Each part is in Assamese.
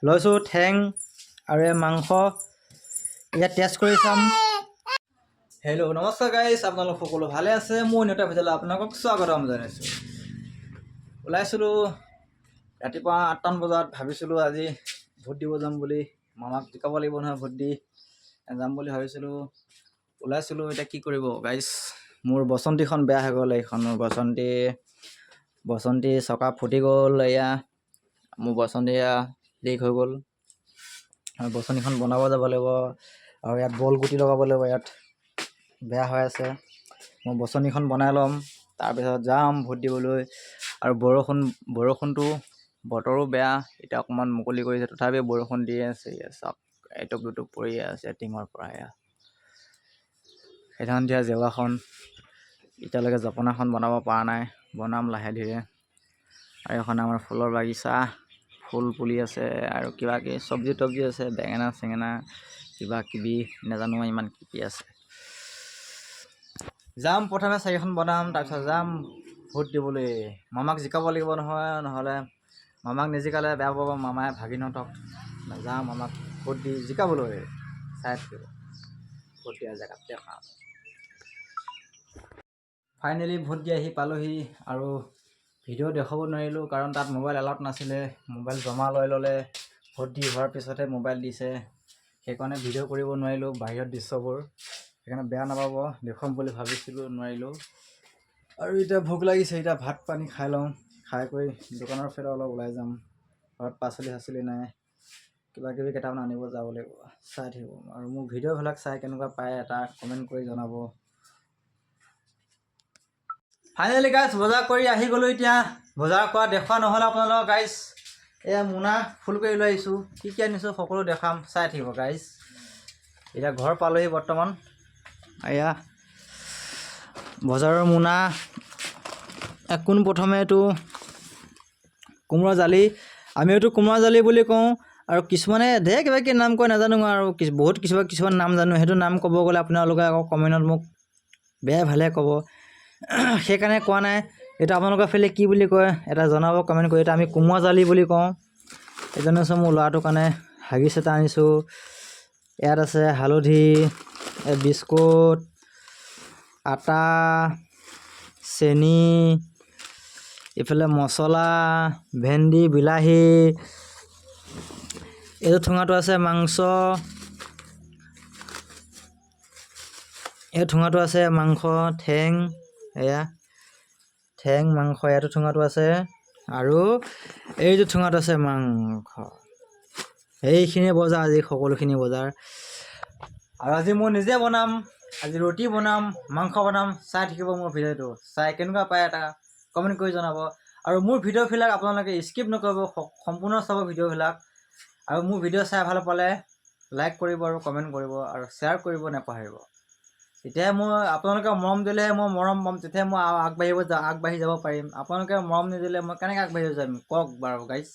লৈছোঁ ঠেং আৰু এই মাংস। এতিয়া টেষ্ট কৰি চাম। হেল্ল', নমস্কাৰ গাইজ, আপোনালোক সকলো ভালে আছে? মোৰ নেতা ভিতৰলৈ আপোনালোকক স্বাগতম জনাইছোঁ। ওলাইছিলোঁ ৰাতিপুৱা 8টামান বজাত। ভাবিছিলোঁ আজি ভোট দিব যাম বুলি। মামাক জিকাব লাগিব নহয়, ভোট দি যাম বুলি ভাবিছিলোঁ, ওলাইছিলোঁ। এতিয়া কি কৰিব গাইজ, মোৰ বচন্তিখন বেয়া হৈ গ'ল। এইখন মোৰ বচন্তি। বচন্তি চকা ফুটি গ'ল। এয়া মোৰ বচন্তি, এয়া লিক হৈ গ'ল আৰু বচনীখন বনাব যাব লাগিব আৰু ইয়াত বল গুটি লগাব লাগিব। ইয়াত বেয়া হৈ আছে। মই বচনীখন বনাই ল'ম, তাৰপিছত যাম ভোট দিবলৈ। আৰু বৰষুণ, বৰষুণটো, বতৰো বেয়া। এতিয়া অকণমান মুকলি কৰিছে, তথাপিও বৰষুণ দি আছে। এয়া চাওক, এটোপ দুটোপ পৰি আছে টিঙৰ পৰা। এয়া সেইদিনাখন দিয়া জেওৰাখন এতিয়ালৈকে জপনাখন বনাব পৰা নাই, বনাম লাহে ধীৰে। আৰু এখন আমাৰ ফুলৰ বাগিচা, ফুল পুলি আছে আৰু কিবা কিবি চব্জি তব্জি আছে, বেঙেনা চেঙেনা, কিবা কিবি, নাজানো ইমান কি কি আছে। যাম, প্ৰথমে চাৰিখন বনাম, তাৰপিছত যাম ভোট দিবলৈ। মামাক জিকাব লাগিব নহয়, নহ'লে মামাক নিজিকালে বেয়া পাব মামাই ভাগিনহঁতক। যাম মামাক ভোট দি জিকাবলৈ। চাই থাকিব, ভোট দিয়া জেগাত দেখাম। ফাইনেলি ভোট দি আহি পালোহি আৰু ভিডিঅ' দেখুৱাব নোৱাৰিলোঁ, কাৰণ তাত মোবাইল এলাউড নাছিলে। মোবাইল জমা লৈ ল'লে, ভোট দি হোৱাৰ পিছতহে মোবাইল দিছে। সেইকাৰণে ভিডিঅ' কৰিব নোৱাৰিলোঁ বাহিৰত দৃশ্যবোৰ। সেইকাৰণে বেয়া নাপাব, দেখুৱাম বুলি ভাবিছিলোঁ, নোৱাৰিলোঁ। আৰু এতিয়া ভোক লাগিছে, এতিয়া ভাত পানী খাই লওঁ। খাই কৰি দোকানৰ ফালে অলপ ওলাই যাম। ঘৰত পাচলি চাচলি নাই, কিবা কিবি কেইটামান আনিব যাব লাগিব। চাই থাকিব আৰু মোৰ ভিডিঅ'বিলাক চাই কেনেকুৱা পায় এটা কমেণ্ট কৰি জনাব। ফাইনেলি গাইজ, বজাৰ কৰি আহি গ'লোঁ। এতিয়া বজাৰ কৰা দেখুওৱা নহ'ল আপোনালোকক গাইজ। এয়া মোনা ফুল কৰি লৈ আহিছোঁ। কি কি আনিছোঁ সকলো দেখাম, চাই থাকিব গাইজ। এতিয়া ঘৰ পালোহি বৰ্তমান। এয়া বজাৰৰ মোনা। পোনপ্ৰথমে এইটো কোমোৰা জালি। আমি এইটো কোমোৰা জালি বুলি কওঁ আৰু কিছুমানে ঢেৰ কিবা কিবি নাম কয়, নাজানো। আৰু বহুত কিছুমান কিছুমান নাম জানো, সেইটো নাম ক'ব গ'লে আপোনালোকে আকৌ কমেণ্টত মোক বেয়াই ভালে ক'ব, সেইকাৰণে কোৱা নাই। এইটো আপোনালোকৰ ফালে কি বুলি কয় এটা জনাব কমেণ্ট কৰি। এইটো আমি কোমোৰা জালি বুলি কওঁ। এইটো আনিছোঁ মোৰ ল'ৰাটোৰ কাৰণে হাগিছ এটা আনিছোঁ। ইয়াত আছে হালধি, এই বিস্কুট, আটা, চেনি, এইফালে মছলা, ভেন্দি, বিলাহী। এইটো ঠোঙাটো আছে মাংস। এই ঠোঙাটো আছে মাংস, ঠেং, এয়া ঠেং মাংস ইয়াতো ঠোঙাটো আছে আৰু এইটো ঠোঙাত আছে মাংস। এইখিনিয়ে বজাৰ আজি, সকলোখিনি বজাৰ। আৰু আজি মই নিজে বনাম। আজি ৰুটি বনাম, মাংস বনাম। চাই থাকিব মোৰ ভিডিঅ'টো, চাই কেনেকুৱা পায় এটা কমেণ্ট কৰি জনাব। আৰু মোৰ ভিডিঅ'বিলাক আপোনালোকে স্কিপ নকৰিব, সম্পূৰ্ণ চাব ভিডিঅ'বিলাক। আৰু মোৰ ভিডিঅ' চাই ভাল পালে লাইক কৰিব আৰু কমেণ্ট কৰিব আৰু শ্বেয়াৰ কৰিব নাপাহৰিব। তেতিয়াহে মই, আপোনালোকে মৰম দিলেহে মই মৰম পাম, তেতিয়াহে মই আৰু আগবাঢ়ি যাব পাৰিম। আপোনালোকে মৰম নিদিলে মই কেনেকৈ আগবাঢ়িব যাম, কওক বাৰু গাইজ?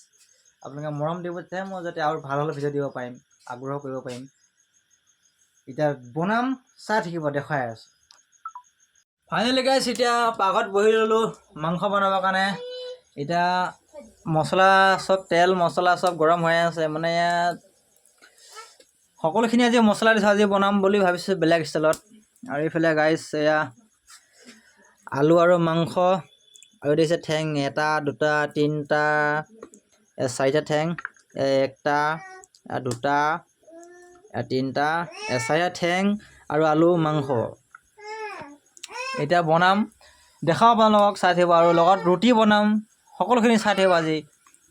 আপোনালোকে মৰম দিব, তেতিয়াহে মই যাতে আৰু ভাল ভাল ভিডিঅ' দিব পাৰিম, আগ্ৰহ কৰিব পাৰিম। এতিয়া বনাম, চাই থাকিব, দেখুৱাই আছোঁ। ফাইনেলি গাইজ, এতিয়া পাকঘৰত বহি ল'লোঁ মাংস বনাবৰ কাৰণে। এতিয়া মছলা চব, তেল মছলা চব গৰম হৈ আছে। মানে ইয়াত সকলোখিনি আজি মছলা দিছোঁ। আজি বনাম বুলি ভাবিছোঁ বেলেগ ষ্টাইলত। আৰু এইফালে গাইজ, এয়া আলু আৰু মাংস আৰু দিছে ঠেং, এটা, দুটা, তিনিটা, চাৰিটা ঠেং, একটা, দুটা, তিনিটা, চাৰিটা ঠেং আৰু আলু মাংস। এতিয়া বনাম, দেখাওঁ আপোনালোকক, চাই থাকিব। আৰু লগত ৰুটি বনাম। সকলোখিনি চাই থাকিব। আজি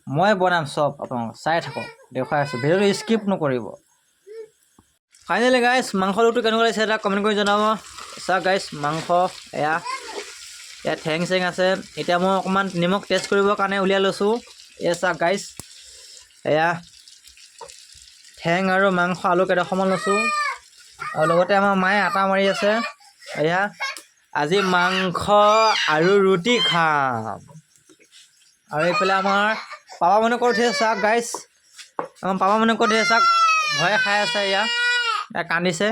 মই বনাম চব, আপোনালোক চাই থাকক, দেখুৱাই আছোঁ। ভিডিঅ'টো স্কিপ নকৰিব। ফাইনেলি গাইজ, মাংস লোকটো কেনেকুৱা লাগিছে এটা কমেণ্ট কৰি জনাব। চাওক গাইজ, মাংস এয়া, ইয়াত ঠেং চেং আছে। এতিয়া মই অকণমান নিমখ টেষ্ট কৰিবৰ কাৰণে উলিয়াই লৈছোঁ। এয়া চাওক গাইজ, এয়া ঠেং আৰু মাংস, আলু কেইডোখৰমান লৈছোঁ আৰু লগতে আমাৰ মায়ে আটা মাৰি আছে। এয়া আজি মাংস আৰু ৰুটি খাম। আৰু এইফালে আমাৰ পাপা মানুহ ক'ত উঠি আছে চাওক গাইজ। আমাৰ পাপা মানুহ ক'ত উঠি আছে চাওক। ভয়ে খাই আছে। এয়া এয়া কান্দিছে।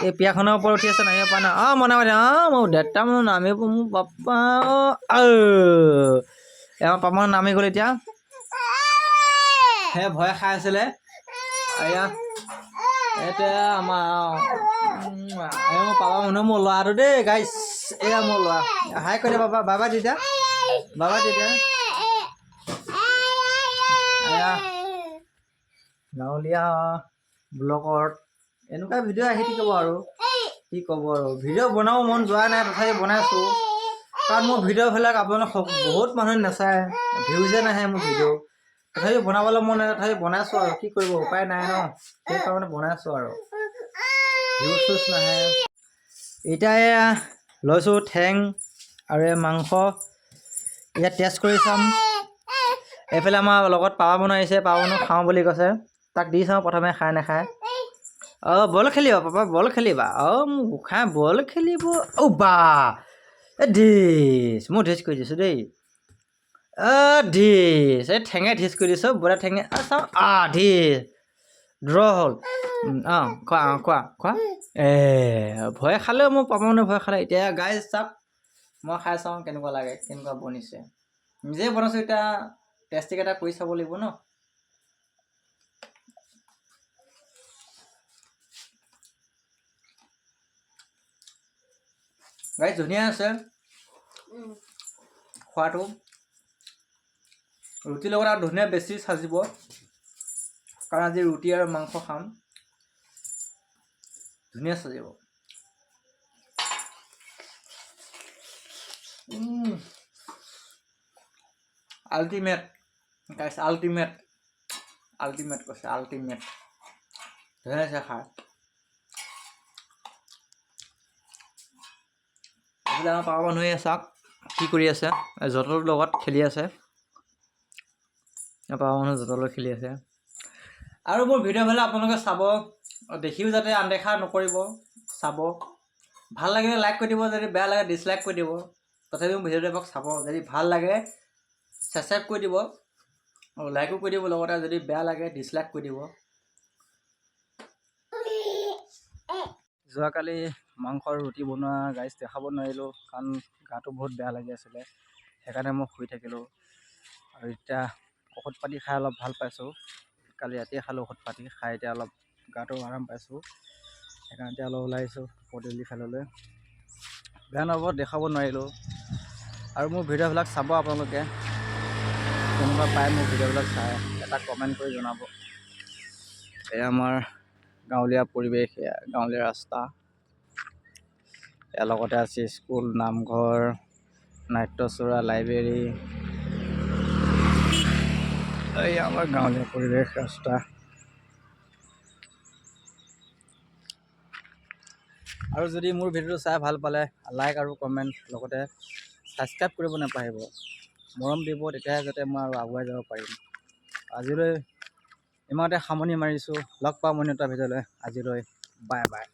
এই পিয়াখনৰ ওপৰত উঠি আছে, নামিব পৰা নাই। অঁ, মনা অঁ, মোৰ ডেৰটা মানুহ নামিব, মোৰ পাপা। আমাৰ পাপা মানুহ নামি গ'ল এতিয়া। সেই ভয় খাই আছিলে। এয়া এতিয়া আমাৰ এই মোৰ পাপা মানুহ, মোৰ ল'ৰাটো দেই গাইছ। এয়া মোৰ ল'ৰা, হাই কৈ দে পাপা, বাবা তেতিয়া, বাবা তেতিয়া। এয়া গাঁৱলীয়া ব্লগত এনেকুৱা ভিডিঅ' আহি থাকিব আৰু কি ক'ব আৰু। ভিডিঅ' বনাব মন যোৱা নাই, তথাপি বনাইছোঁ, কাৰণ মোৰ ভিডিঅ'বিলাক আপোনালোক বহুত মানুহে নাচায়, ভিউজে নাহে মোৰ ভিডিঅ'। তথাপি বনাবলৈ মন নাই, তথাপি বনাইছোঁ আৰু কি কৰিব, উপায় নাই ন, সেইকাৰণে বনাইছোঁ আৰু। ভিউজ চিউজ নাহে। এতিয়া এয়া লৈছোঁ ঠেং আৰু এই মাংস, এতিয়া টেষ্ট কৰি চাম। এইফালে আমাৰ লগত পাপা বনাইছে, পাপা বনো খাওঁ বুলি কৈছে, তাক দি চাওঁ প্ৰথমে খাই নাখায়। অঁ, বল খেলিব পাপা, বল খেলিবা? অঁ, মোৰ গোসাঁই বল খেলিব। অ' বা, এই ঢিচ, মই ঢিচ কৰি দিছোঁ দেই। অ' ঢিচ, এই ঠেঙে ঢিচ কৰি দিছোঁ, বুঢ়া ঠেঙে। চাওঁ, আ ঢিচ, ড্ৰ হ'ল। অঁ, খোৱা, অঁ, খোৱা খোৱা। এ ভয় খালেও মোৰ পাপা মানে ভয় খালে। এতিয়া গাইজ চাওক, মই খাই চাওঁ কেনেকুৱা লাগে, কেনেকুৱা বনিছে। নিজে বনাইছোঁ, এতিয়া টেষ্টিং এটা কৰি চাব লাগিব ন। গাইজ ধুনীয়া আছে খোৱাটো, ৰুটিৰ লগত আৰু ধুনীয়া বেছি সাজিব, কাৰণ আজি ৰুটি আৰু মাংস খাম, ধুনীয়া সাজিব। আল্টিমেট গাইছ, আল্টিমেট, আল্টিমেট কৈছে, আল্টিমেট। ধুনীয়া হৈছে খাই। এইফালে আমাৰ পাপা মানুহে চাওক কি কৰি আছে, যঁতৰৰ লগত খেলি আছে। পাপা মানুহ যঁতৰৰ লগত খেলি আছে। আৰু মোৰ ভিডিঅ'বিলাক আপোনালোকে চাব, দেখিও যাতে আনদেখা নকৰিব, চাব। ভাল লাগিলে লাইক কৰি দিব, যদি বেয়া লাগে ডিছলাইক কৰি দিব। তথাপিও মোৰ ভিডিঅ'টো এপাক চাব, যদি ভাল লাগে ছাবস্ক্ৰাইব কৰি দিব আৰু লাইকো কৰি দিব, লগতে যদি বেয়া লাগে ডিছলাইক কৰি দিব। যোৱাকালি মাংস আৰু ৰুটি বনোৱা গাইজ দেখাব নোৱাৰিলোঁ, কাৰণ গাটো বহুত বেয়া লাগি আছিলে, সেইকাৰণে মই শুই থাকিলোঁ। আৰু এতিয়া ঔষধ পাতি খাই অলপ ভাল পাইছোঁ। কালি ৰাতিয়ে খালোঁ ঔষধ পাতি, খাই এতিয়া অলপ গাটো আৰাম পাইছোঁ, সেইকাৰণে এতিয়া অলপ ওলাই আহিছোঁ পদূলি ফাললৈ। বেয়া নাপাব, দেখাব নোৱাৰিলোঁ। আৰু মোৰ ভিডিঅ'বিলাক চাব আপোনালোকে, কেনেকুৱা পায় মোৰ ভিডিঅ'বিলাক চাই এটা কমেণ্ট কৰি জনাব। এয়া আমাৰ গাঁৱলীয়া পৰিৱেশ, এয়া গাঁৱলীয়া ৰাস্তা। ইয়াৰ লগতে আছে স্কুল, নামঘৰ, নাট্যচূড়া, লাইব্ৰেৰী। এই আমাৰ গাঁৱলীয়া পৰিৱেশ, ৰাস্তা। আৰু যদি মোৰ ভিডিঅ'টো চাই ভাল পালে লাইক আৰু কমেণ্ট, লগতে ছাবস্ক্ৰাইব কৰিব নাপাহৰিব। মৰম দিব, তেতিয়াহে যাতে মই আৰু আগুৱাই যাব পাৰিম। আজিলৈ ইমানতে সামৰণি মাৰিছোঁ, লগ পাম অন্য এটা ভিডিঅ'লৈ। আজিলৈ বাই বাই।